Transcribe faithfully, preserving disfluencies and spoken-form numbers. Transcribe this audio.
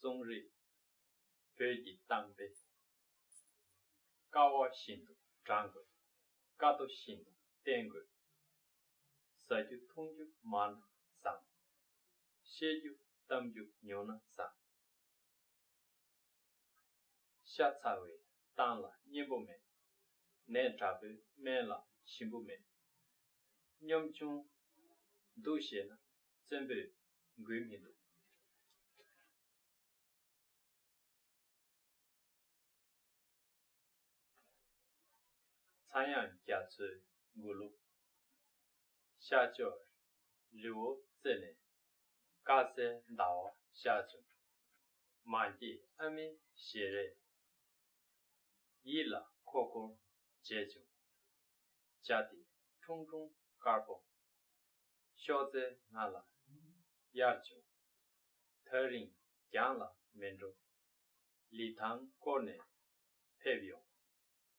གསུང་རེད། བོད་ཀྱི་གཏམ་དཔེ། དཀའ་བ་ཤིན་ཏུ་དྲང་དགོས། དཀའ་སྡུག་ཤིན་ཏུ་བསྟེན་དགོས། ཟ་རྒྱུ་འཐུང་རྒྱུ་མང་ན་བཟང་། བཤད་རྒྱུ་གཏམ་རྒྱུ་ཉུང་ན་བཟང་། ཤ་ཚ་བའི་གཏམ་ལ་སྙན་པོ་མེད། ནད་དྲག་པོའི་སྨན་ལ་ཞིམ་པོ་མེད། གཉོམ་ཆུང་འདུག་ཤེས་ན་བཙན་པོས་འགུལ་མི་འདུག། ཚངས་དབྱངས་རྒྱ་མཚོའི་མགུར་གླུ། ཤར་ཕྱོགས་རི་བོ་རྩེ་ནས། དཀར་གསལ་ཟླ་བ་ཤར་བྱུང་། མ་སྐྱེས་ཨ་མའི་ཞལ་རས། ཡིད་ལ་འཁོར་འཁོར་བྱས་བྱུང་། བྱ་དེ་ཁྲུང་ཁྲུང་དཀར་པོ། གཤོག་རྩལ་ང་ལ་གཡར་བྱུང་། ཐག་རིང་རྒྱང་ལ་མི་འགྲོ། ལི་ཐང་བསྐོར་ནས་ཕེབས་ཡོང་